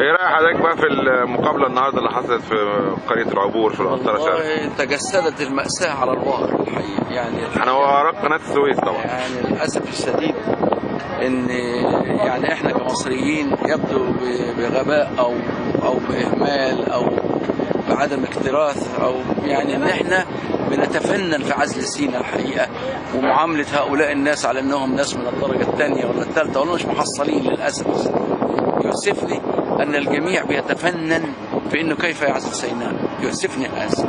ايه رأي حضرتك بقى في المقابلة النهارده اللي حصلت في قرية العبور في القنطرة شرق؟ والله تجسدت المأساة على الواقع الحقيقة، يعني انا وراك قناة السويس طبعا. يعني للأسف الشديد ان يعني احنا كمصريين يبدو بغباء او باهمال او بعدم اكتراث، او يعني ان احنا بنتفنن في عزل سينا الحقيقة، ومعامله هؤلاء الناس على انهم ناس من الدرجة الثانية ولا الثالثة ولا مش محصلين. للاسف يؤسفني ان الجميع بيتفنن في انه كيف يعزل سيناء. يؤسفني هذا.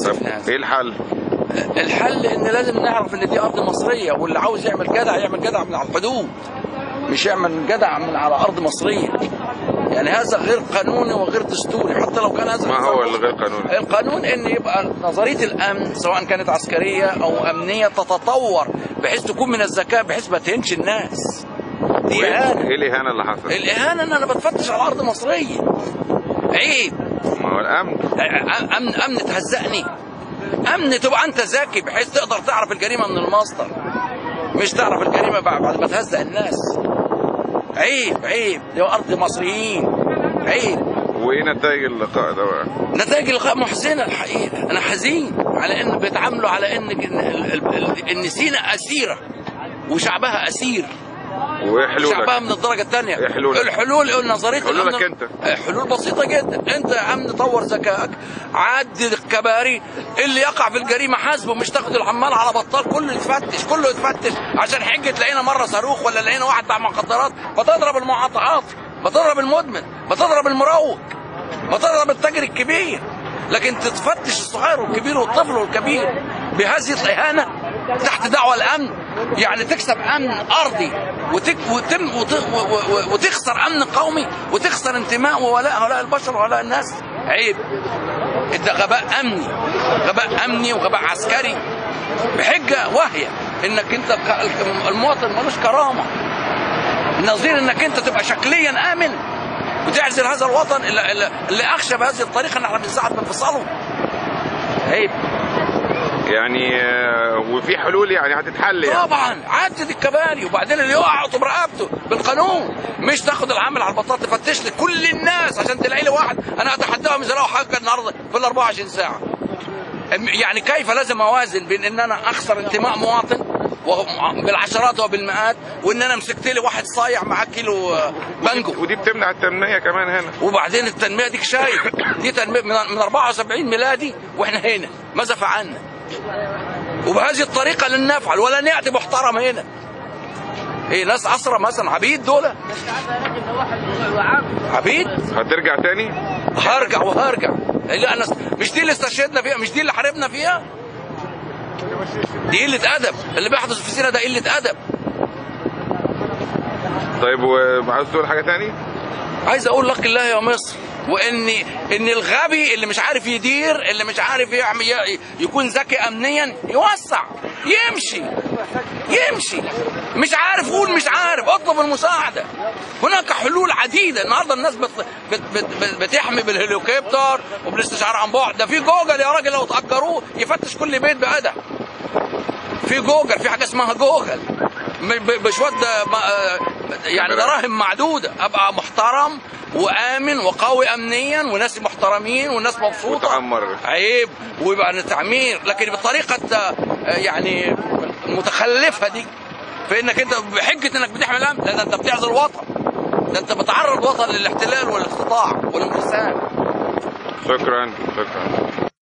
طب ايه الحل؟ الحل ان لازم نعرف ان دي ارض مصرية، واللي عاوز يعمل جدع يعمل جدع من على الحدود، مش يعمل جدع من على ارض مصرية. يعني هذا غير قانوني وغير دستوري، حتى لو كان هذا. ما هو اللي غير قانوني؟ القانون ان يبقى نظرية الامن سواء كانت عسكرية او امنية تتطور بحيث تكون من الذكاء، بحيث ما تهنش الناس. دي اهانه. ايه الاهانة اللي حصلت؟ الاهانة ان انا بتفتش على ارض مصرية. عيب. ما هو الامن. امن تهزقني. امن تبقى انت ذكي بحيث تقدر تعرف الجريمة من المصدر، مش تعرف الجريمة بعد ما تهزق الناس. عيب عيب، دي ارض مصريين، عيب. وايه نتائج اللقاء ده بقى؟ نتائج اللقاء محزنه الحقيقة، انا حزين على ان بيتعاملوا على ان سينا اسيرة وشعبها اسير. وايه حلولك؟ شعبها من الدرجة الثانية. ايه حلولك؟ الحلول نظرية حلولك انت. حلول بسيطة جدا، انت يا امن طور ذكائك، عدل الكباري، اللي يقع في الجريمة حاسبه، مش تاخد العمال على بطال، كله يتفتش، كله يتفتش عشان حجه لقينا مرة صاروخ ولا لقينا واحد بتاع مخدرات، بتضرب المعاطعات، بتضرب المدمن، بتضرب المروج، بتضرب التاجر الكبير، لكن تتفتش الصغير والكبير والطفل والكبير بهذه الاهانة تحت دعوى الامن. يعني تكسب امن ارضي وتخسر امن قومي وتخسر انتماء وولاء هؤلاء البشر وهؤلاء الناس. عيب. ده غباء امني، غباء امني وغباء عسكري بحجة واهية انك انت المواطن ملوش كرامة. نظير انك انت تبقى شكليا امن وتعزل هذا الوطن اللي اخشى بهذه الطريقة ان احنا بنساعد بانفصاله. عيب. يعني وفي حلول يعني هتتحل يعني. طبعا عدد الكباري، وبعدين اللي يقع يقطم رقبته بالقانون، مش تاخد العامل على البطاطا تفتش لي كل الناس عشان تلاقي لي واحد. انا اتحداهم اذا لقوا حاجة النهارده في ال 24 ساعة. يعني كيف لازم اوازن بين ان انا اخسر انتماء مواطن بالعشرات وبالمئات، وان انا مسكت لي واحد صايع معاه كيلو بانجو. ودي بتمنع التنمية كمان هنا. وبعدين التنمية ديك شايف دي تنمية من 74 ميلادي واحنا هنا، ماذا فعلنا؟ وبهذه الطريقة لن نفعل ولا نأتي محترم هنا. ايه ناس أسرى مثلا، عبيد دول؟ عبيد؟ هترجع تاني؟ هرجع وهرجع. لا أنا مش دي اللي استشهدنا فيها، مش دي اللي حاربنا فيها؟ دي قلة أدب، اللي بيحدث في سينا ده قلة أدب. طيب وعاوز تقول حاجة تاني؟ عايز أقول لك الله يا مصر، وان ان الغبي اللي مش عارف يدير، اللي مش عارف يعمل يكون ذكي امنيا، يوسع، يمشي يمشي، مش عارف قول مش عارف، اطلب المساعدة. هناك حلول عديدة. النهارده الناس بت بت بت بتحمي بالهليكوبتر وبالاستشعار عن بعد. ده في جوجل يا راجل، لو تاجروه يفتش كل بيت بأدب. في جوجل، في حاجة اسمها جوجل، بشوية يعني دراهم معدودة، ابقى محترم وامن وقوي امنيا وناس محترمين وناس مبسوطة. وتعمر. عيب، ويبقى تعمير، لكن بالطريقة يعني المتخلفه دي، في انك انت بحجة انك بتحمي الامن، لا ده انت بتعزل الوطن، ده انت بتعرض الوطن للاحتلال والاقتطاع والانقسام. شكرا شكرا.